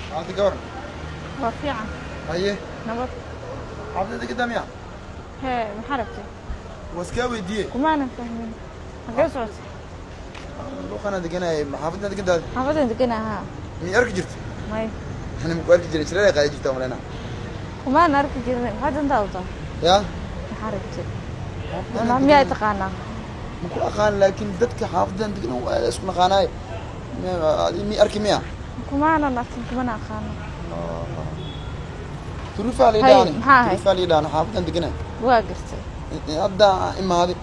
Xaafadda ka waran? Waa fiican. Haye. Nabad. Xaafadda degadaa miya? Hee, maxaa rabtay? Waa iskaa weydiiye. Kumaanan fahmin, xagee socotay? Luuqanaa deganayay, xaafadda degantaada? Xaafadan deganaa, haa. Miyay arki jirta? May. Ani maku arki jiray, jireer ay qaadi jirtaa maleyna. Kumaan arki jirnay. Maxaa dantaadu tahay? Ya. Maxaa rabtay? Miyaa taqaanaa? Maku aqaan, laakiin dadka xaafadan degan waa isku naqaanaay. Mi arki miya? Kumaanan arkin, kumana aqaano. Turufaa Hay, liidhaani. maxaa ahay? Turufaa liidhaani, xaafadan deganay. Waa gartay. Hadda imaaday,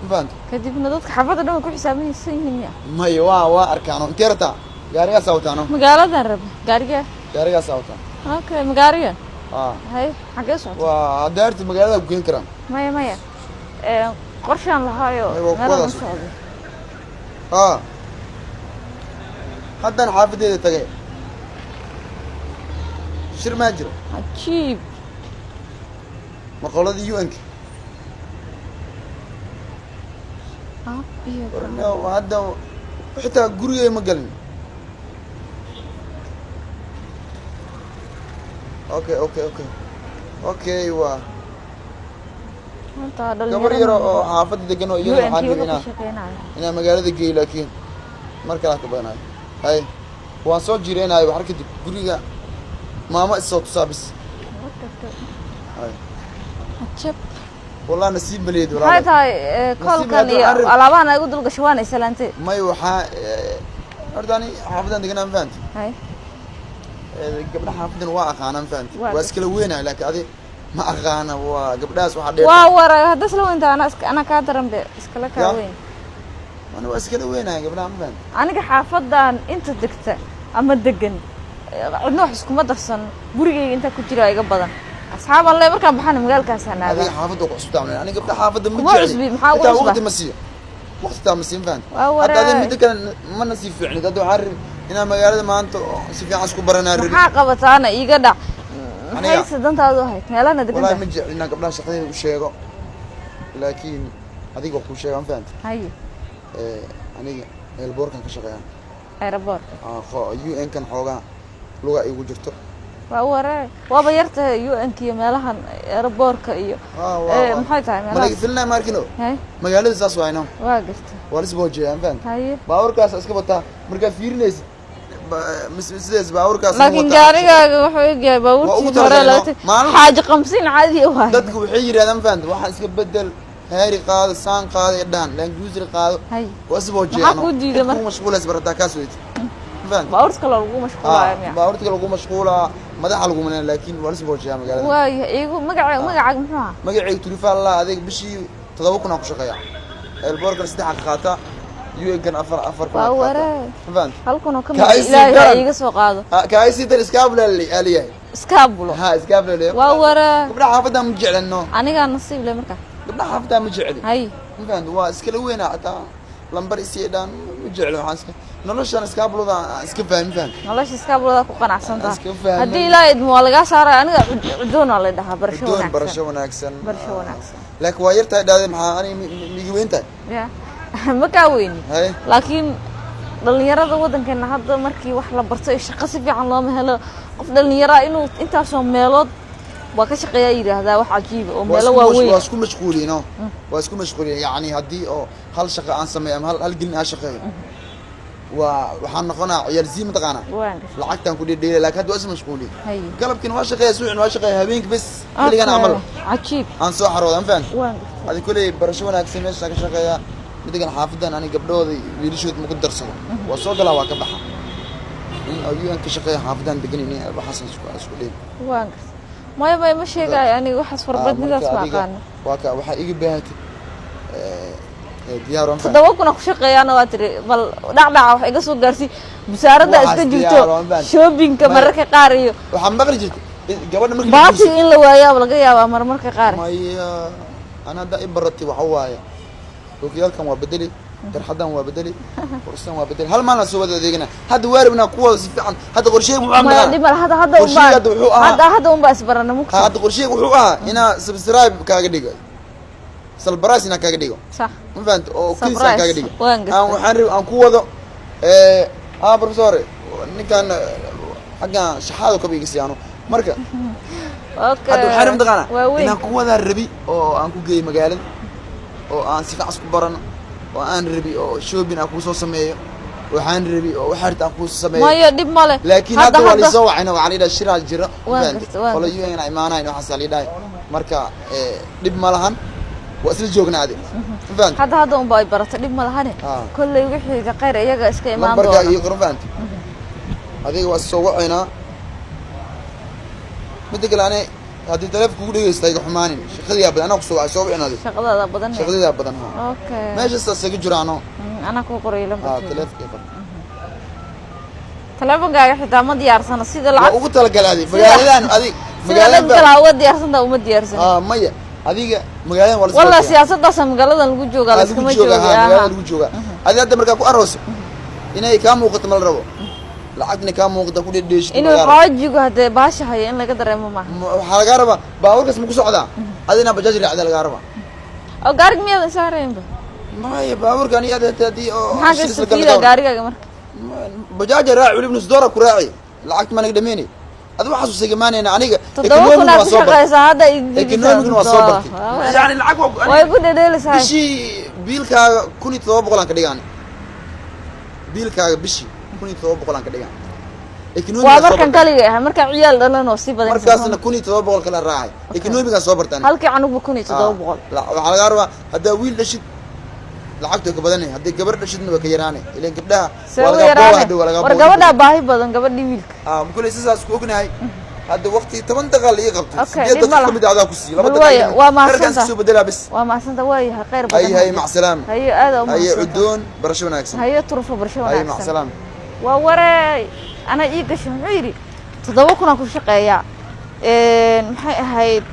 ma fahanta? Kadibna dadka xaafadda dhan way ku xisaabinaysan yihiin miya? Maya, waa arkaano. Intee rataa? Gaarigaasaa wataano. Magaaladan raba gaariga. Gaarigaasaa wataa. Okay, magaariga. Ah. Hay, xagee socotay? Waa haddaa arti magaalada ku keeni karaan. Maya, maya, qorshaan lahaayo. May, waa meelaan u kuwadaas. socday. Ha, haddaan xaafadeeda tagay, shir maa jiro. Cajiib. Ma qoladii UN-ka? Ab iyo Hadda xitaa gurigay ma galin. Okay, waa Maanta gabar yaro oo xaafadda degan oo iyadana waxaan UN-kii rabay wuxuu ka inaa shaqeynaya. Inaan magaalada geeyo, laakiin mar kalaa ka badanayo. Hay, waan soo jireenayo waxar kadib guriga maamo isoo tusaa bis. Hay. Cajab. Wallah nasiib maleed. Maxay Walaal tahay Nasiib koolkan hadduu iyo alaabahan ay ugu dulgashay? Waana islaantay. May, waxaa horta ani xaafadan deganaa, ma fahanti? Hay. Gabdhaha xaafadan waa aqaanaa, ma fahanti? Waa waa iskala weynayo, laakiin adi ma aqaana. Waa gabdhahaas waxaa dheer. Waa waray, hadda isla weynta anaa anaa kaa daran be, iskala kaa Ya. weyn. Ani waa iskala weynayo gabdhaha, ma fahanti? Aniga xaafadan inta degta ama degan cidna wax iskuma darsan. Gurigayga intaa ku jira iga badan asxaabaan le. Markaan baxana magaalkaasaan Adiga aadaa. xaafadda ku cusubtaa. Ani gabdhaha xaafadda ma Kuma jecli. cusbi, maxaa ugu Xitaa cusba? Waqti ma siiyo, waqti taa ma siin, fahanti? Waa Hadda adiga waray. midda kale ma nasiib fiicnid. Hadda waxaan rabi inaan magaalada maanta oo si fiican isku baranaa rabi. Maxaa qabataana iiga dhac? Aniga? Maxayse dantaadu ahayd meelahana Wallahi deganta? ma jecli inaan gabdhaha shaqadeeda u sheego, laakiin adiga waa kuu sheega, ma fahanti? Haye. Aniga airportkan ka shaqeeyaa. Airportka? UN kan xoogaa luga igu jirto. Waa waray, waaba yartahay UN-ka iyo meelahan airportka iyo maxay tahay Ma laga meelahaas? filinaya, ma arkino. Hay. Magaalada saas waayno. Waa gartay. Waa la isboojeeyaa, ma fahanti? Haye. Baabuurkaas iska wataa markaa fiirinaysid sidaas baabuurkaas ma Laakiin wataa. gaarigaaga wuxuu egyahay Waa ugu baabuurtii hore talagalay, laga no? tagay. Maalin- Xaaji qamsiin caadi waay. Dadku waxay yidhahdaan, ma fahanti, waxaan iska bedel, heeri qaado, saan qaado, dhaan Land Cruiser qaado. Hay. Waa isboojeeyaa. Maxaa kuu diiday marka? Ku mashquulaysa barataa kaas weyd, ma fahanti? Baabuurta kale lagu mashquulaayo miya? Baabuurta kale lagu mashquulaa, madaxa lagu manaa, laakiin waa la isboojeeyaa magaalada. Waaya, iigu magaca, magacaaga muxuu ahaa? Magacayga Turifa Allah. Adeeg bishii 7,000 aan ku shaqeeyaa. Airportkan saddex aan qaata, UN kan afar 4,000 Waa aan qaata. waray. Ma fahanti? Hal kun oo ka Ka mid ay sii Ilaahay ha daran. iiga soo qaado. Ka ay sii dar, iskaabula aliyahay. Iskaabulo. Ha, iskaabula aliyahay. Waa waray. Gabdhaha xaafadda ma jeclano. Anigaa nasiib le marka. Gabdhaha xaafadda ma jecli. Hay. Ma fahanti? Waa iskala weynaa, xataa lambar isii dhaan ma jeclo. Waxaan iska noloshan iskaabulada aan iska fahmi, fahanti? Nolosha iskaabulada ku qanacsan tahay. Iska fahmay. Haddii Ilaahay idmo waa lagaa saaraya. Aniga cudoon waa la dhahaa. Barasho Doon wanaagsan. Barasho wanaagsan. Barasho wanaagsan. Laakiin waa yartahay dhaadeen, maxaa ani migi weyn tahay? Ya, ma kaa weyni. Hay. Laakiin dhalinyarada waddankeena hadda markii wax la barto iyo shaqo si fiican looma helo. Qof dhalinyaraa inuu intaasoo meelood waa ka shaqeeyaa yidhaahdaa, wax cajiiba oo Waa meelo isku waaweyn. Waa isku mashquuliin oo waa isku mashquuliin. Yacni haddii oo hal shaqo aan sameeyo ama hal gelin aan shaqeeyo, waa waxaan noqonaa ciyaal zii, mataqaanaa? Waan gashay. Lacagtaan ku dhedheelay, laakiin hadda waa is mashquuliin. Haye. Galabkiina waa shaqeeya, suucina waa shaqeeya, habeenki bes xilligan camal Cajiib. aan soo xarooda, ma fahanti? Waan gashay. Adi koley barasho wanaagsan. Meeshaan ka shaqeeya midigan xaafadan, ani gabdhahooda iyo wiilashooda ma ku darsado. Waa soo galaa, waa ka baxa. In oo UN ka shaqeeya xaafadan degan in waxaasan isku dheeli. Waan gashay. Maya, maya, ma sheegaayo aniga waxaas farbadnidaas Marka ma adiga aqaano. Waa ka waxaa iga baahatay diyaar waan. 7,000 ku shaqeeyaana waa tiri. Bal dhacdhaca wax iga soo gaarsii, busaaradda Waxaas iska diyaar jirto. waan baan. Shoppingka Maya. mararka qaar iyo Waxaa maqli jirtay gabadha markii la baatiga in la waayaaba laga yaabaa marmarka qaar. Maya. Ana hadda i baratay, waxa waaye ookiyaalkan waa bedeli, tarxadan waa bedeli, kursan waa bedeli, hal maalin soo wada adeegana. Hadda waa rabnaa kuwada si fiican. Hadda qorsheyga muxuu Maya, ahaa? Dhib male, hadda hadda Qorsheyga unbaa hadda wuxuu ahaa hadda hadda unbaa isbarana ha mugta. Hadda qorsheyga wuxuu ahaa inaa subscribe kaaga dhigo, surprise inaa kaaga dhigo. Sax. Ma fahanta? Oo kiis aan Surprise. kaaga dhigo. Waan gartay. Aan waxaan rabi aan ku wado professor ninkan xaggan shaxaado kaba iga siyaano marka. Okay. Hadda waxaan rabi mataqaanaa Waa weyn. inaan ku wadaa rabi oo aan ku geeyo magaalada oo aan si fiican isku barano, oo aan rabi oo shopping aan kusoo sameeyo, waxaan rabi oo waxa rabta aan kusoo sameeyo. Maya, dhib male. Laakiin hadda waa laisoo wacayna, waxaa la yidhaha shiraa jira. Waan gartay, waan qolo gartay. UN imaanayn waxaasaa la yidhahay. Marka dhib ma lahan, waa isla joognaa adi, ma fahanta? Hadda hadda unbaa ay baratay, dhib ma lahane. Ah. Kolley wixii khayr iyaga iska imaan Lambarkaa doona. ii qoran, fahanta? Adiga waa soo wacaynaa. Midda kale, ani haddii taleefonka kugu dhegeysta iga xumaanin, shaqadii badan anaa kusoo wacay, soo wicin adi. Shaqadaada badan. Shaqadeedaa badan, ha. Okay. Meeshaas isaga jiraano. Anaa kuu qoray Ha. lambarkeyga. Taleefonka ii qor. Taleefonkaaga xitaa ma diyaarsano sida Waa lacag ugu talagalay adi magaaladan adig sida magaalada dad kale uga diyaarsantaa uma diyaarsan. Ha, maya, adiga magaaladan waa la Walla siyaasadaasa magaaladan lagu joogaa, lagu laskama joogaa, jooga. ha, magaalada lagu joogaa. Adi hadda markaa ku arooso inay kaa muuqato ma la rabo, lacag inay kaa muuqata ku dhedheeshid. Inuu xoojigu haddee baasha hayo in laga dareemo maaha. Waxaa lagaa rabaa baabuurkaas ma ku socdaa, adi inaa bajaaj raacda lagaa rabaa. Oo gaarig miyaadan saaraynba? Maya, baabuurka ani adi haddii oo Maxaa ka shil isla istafiida galna. gaarigaaga marka? Bajaaja raaci, weliba nus doora ku raaci, lacagta ma naga dhameynay. Adi waxaas usagamaanayna aniga. 7,000 aad Economic ku waa soo bartay. shaqaysaa hadda. Economicna waa soo bartay, yani lacag waa Way ku dhedheelisahay. Bishii biilkaaga 1700 aan ka dhigaan, biilkaaga bishii 1700 aan ka dhigaan. Economic Waa waa soo markan bartay. kaliga ah, markaan ciyaal dhalan oo sii badan. Markaasna 1700 kala raacay, economic-gaan soo bartaan. Halkii canugba 1700. Waxaa lagaa rabaa haddaa wiil dhashid lacagtu way ka badanay, haddii gabar dhashidna way ka yaraanay, ilan gabdhaha See waa u lagaa booba yaraane? Hadhow waa lagaa War booba. gabadhaa baahi badan, gabadhii wiilka. Ah, kuley sidaas ku ognahay. Hadda waqti 10 daqiiqa la ii qabtay, Okay, 8 dhib ma daqiiqa laha. kamid ah adaa ku siiyey, 2 Bal waaya, daqiiqa waa dharkaan mahadsantahay. soo bedelaa bis. Waa mahadsanta, waa yahay khayr badan. Hay hay, mac salaam. Hayo, aada u Haye. mahadsantahay. Cudoon, barasho wanaagsan. Hayo, turfo, barasho Haye, mac wanaagsan. salaam. Waa wareey, anaa ii gashay. Muxuu yidhi? 7,000 aan ku shaqeeyaa. Maxay ahayd?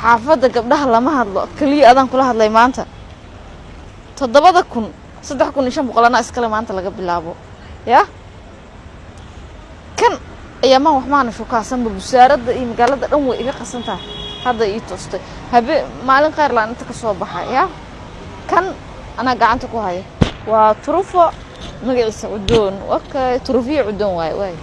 Xaafadda gabdhaha lama hadlo, keliya adaan kula hadlay maanta. 7,000, 3,500 anaa iskale maanta laga bilaabo. Ya kan ayaamaha wax maana shukaasanba, busaaradda iyo magaalada dhan way iga qasan tahay. Hadda ii toostay habe maalin khayr laan inta ka soo baxa. Ya kan anaa gacanta ku haya, waa turufo, magaciisa Cudoon. Okay, turufiyo Cudoon waaye waay.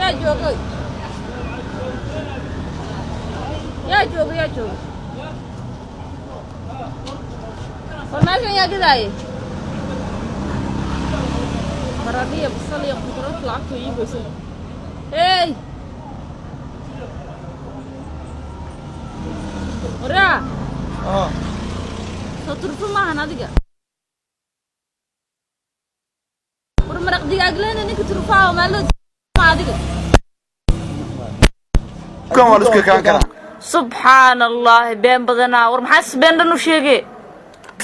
Yaa joogay? Yaa jooga? Yaa jooga? War meeshan yaa gadaaye baradhiya, basal iyo khudrad? Lacagtu ii goysan. Hey, waraa, soo turfo maahan adiga. War maraq digaagleena ninka turfaa maaloo ma adiga? Kan waa la isku ekaan karaa. Subxaan Allahi, been badanaa. War maxaa been dhan u sheege?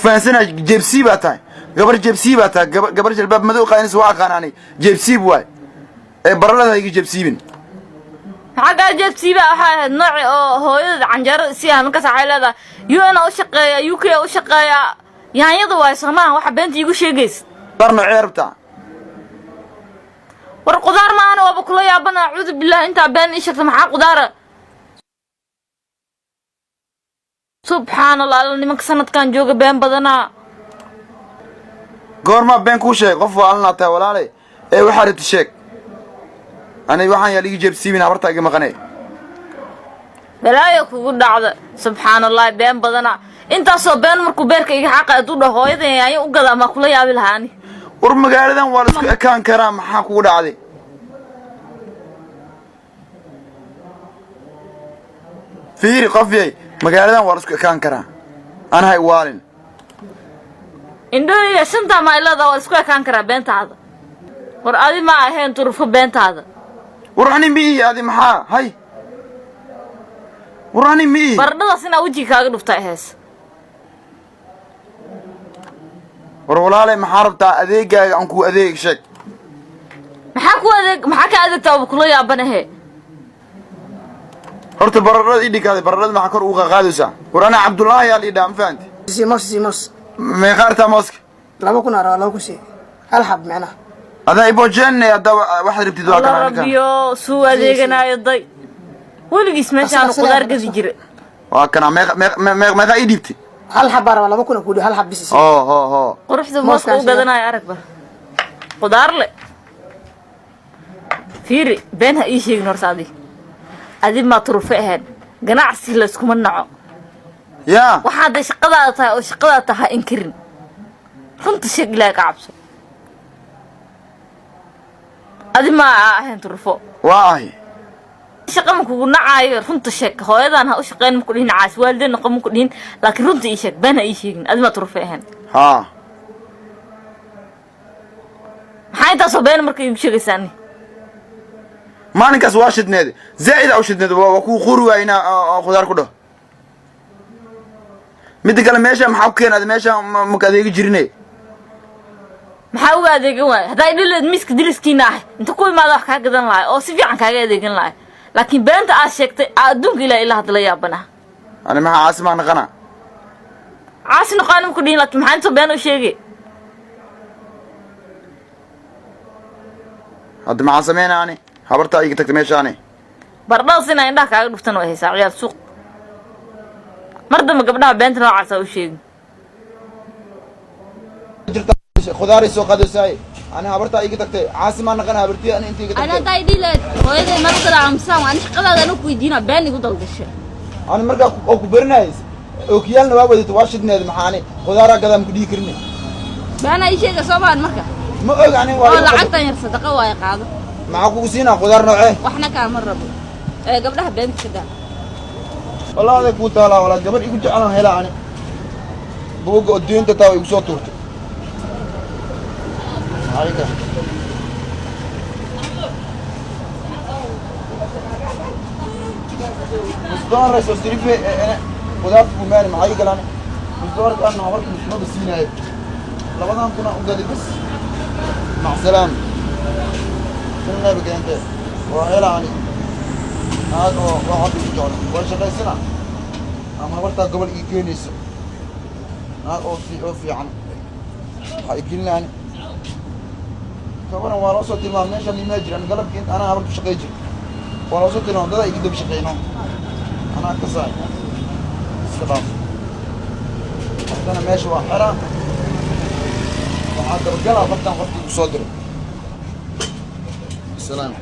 Fahansana, jeebsii baa tahay, gabar jeebsii baa tahay, gabar jalbaab madow qaadanaysa waa aqaan ani, jeebsiib waay ee bararada iga jeebsiibin. Xaggaa jeebsiiba waxay ahayd nooci oo hooyada canjeerada si ah. Markaas waxay leedahay UN u shaqeeya, UK u shaqeeya. Yaanyada waay soomaha waxa beenta iigu sheegaysa. Bar noocee rabtaa? War qudaar maahana, waaba kula yaabana. Acuudu billahi, intaa been ii sheegta, maxaa qudaara? Subxaan Allah, alla nimanka sanadkan jooga been badanaa. Goormaa been kuu sheeg? Qof waa alnaa tahay walaale ee waxaa rabti sheeg. Ani waxaan yaal iga jeebsiibin, habartaa iga maqane. Balaayo kugu dhacda, subxaan Allah, been badana. Intaasoo been markuu beerka iga xaqa aduu dhaho hooyadan yaanyo u gada, maa kula yaabi lahaani? War magaaladan waa la isku ekaan karaa, maxaa kugu dhacday? Fiiri qof yay, magaaladan waa la isku ekaan karaa, anahay waalin. Indhahayga shantaa maylada waa isku ekaan karaa beentaada. War adi ma ahayn turufo beentaada. War ani miihi, adi maxaa hay? War ani miihi. Baradhadaas inaa wejiga kaaga dhufta hees. War walaalay, maxaa rabtaa? Adeegaaga aan kuu adeeg sheeg. Maxaa ku adeeg? Maxaa ka adeegtaa? Waa kula yaabanahe. Horta baradhada ii dhigaaday, baradhada maxaa kor ugu qaqaadaysaa? War ana Cabdullaahi yaa liidhaa, ma fahanti? Sii moos, sii moos. Meeqa artaa mooska? 2000 aa rabaa, 2000 sii, hal xab micnaha. Adaa ibojenne, hadda waxaad rabtid waa Alla kana ninkan. Rabbiyo, suu adeeganaayo day, weligiis meeshaanu Asla- qudaar gadi jira. Waa kana. Meeqa meeqa ii dhiibtay? Hal xab baa rabaa, 2000 ku dhiib, hal xab bis sii. Oo ho ho. Quruxda mooska u gadanaayo arag bar qudaar le. Fiiri, been ha ii sheegin horta. Adi adi maa turufe ahayn, ganacsi layskuma naco. Yaa. Waxaa dee shaqadaada tahay oo shaqadaada tahay ha inkirin, runta sheeg, Ilaahay ka cabso. Adi ma ahayn turufo? Waa ahay. Shaqa ma kugu nacaayo, runta sheeg. Hooyadan ha u shaqeyn ma ku dhihin, caas waalideen noqon ma ku dhihin, laakiin runta ii sheeg, been ha ii sheegin. Adi maa turufe ahayn? Haa. Maxaa intaasoo been marka iigu sheegaysaa ani? Maalinkaas waa shidneed, zaa'id u shidneed, waa kuu quri waay inaa khudaar ku dhaho. Midda kale, meesha maxaa ku keenaad? Meesha maka adeegi jirine. Maxaa uga adeegan waaya? Haddaa idhileed miiska diliskiina ah inta ku imaada wax kaa gadan lahay oo si fiican kaaga adeegan lahay, laakiin beenta aad sheegtay aa adduunka ilaa ilaa hadda la yaabanaha. Ani maxaa caasimaa naqana? Caasi noqoani ma ku dhihin, laakiin maxaa intoo been u sheegay? Hadda maxaa sameynaa ani? Habartaa iga tagta meeshaani. Baradhadaas inaa indhaha kaaga dhuftan way haysaa. Ciyaal suuq, mar dambe gabdhaha beenta noocaasa u sheegin. Khudaaray soo qaadaysaay, ani habartaa iga tagtay, caasimaa naqana, habartii ani inta iga Ani tagtay. Haddaa idhileed hooyaday meel gadaa amsaan, ani shaqadaada anu ku weydiina, been igu dalgashay. Ani markaa oo ku barinayay ookiyaalna waa wadatay, waa shidneed. Maxaa ani khudaaraa gadaa ma ku dhihi karin? Beenaa ii sheega soo maan marka. Ma og ani waa Oo lacagtan yar sadaqa waaye, qaado. Maxaa kugu siinaa? Khudaar noocee? Waxna kaama rabo ee gabdhaha beenta ka daa. Wallah aday kuu taalaa. Walaa gabar igu jecelaan helaa ani, buugga oo deynta taa way igu soo tuurtay. Maxaa nus doolar soo sirife khudaarta kumaani? Maxaa ii galaan nus doolarka? Aan habarka nusmaba siinaayo, 2000 u gaday bas. Mac salaam sinneeba keente waa helaa ani naag oo waa cabbi igu jecla, waa shaqaysana ama habartaa gobol ii keenayso, naag oo oo fiican waxaa i gelinayaan. Kabaran waa loo soo tilmaamay meeshaan imaa jiran galabkii inta anaa habartu shaqay jir, waa loo soo tilmaamay, dadaa iga daba shaqeyno, anaa ka saay. Iska dhaaf haddana, meesha waa xera, waxaa dabagalaa qoftaan qofkii igu soo diray. Salaam.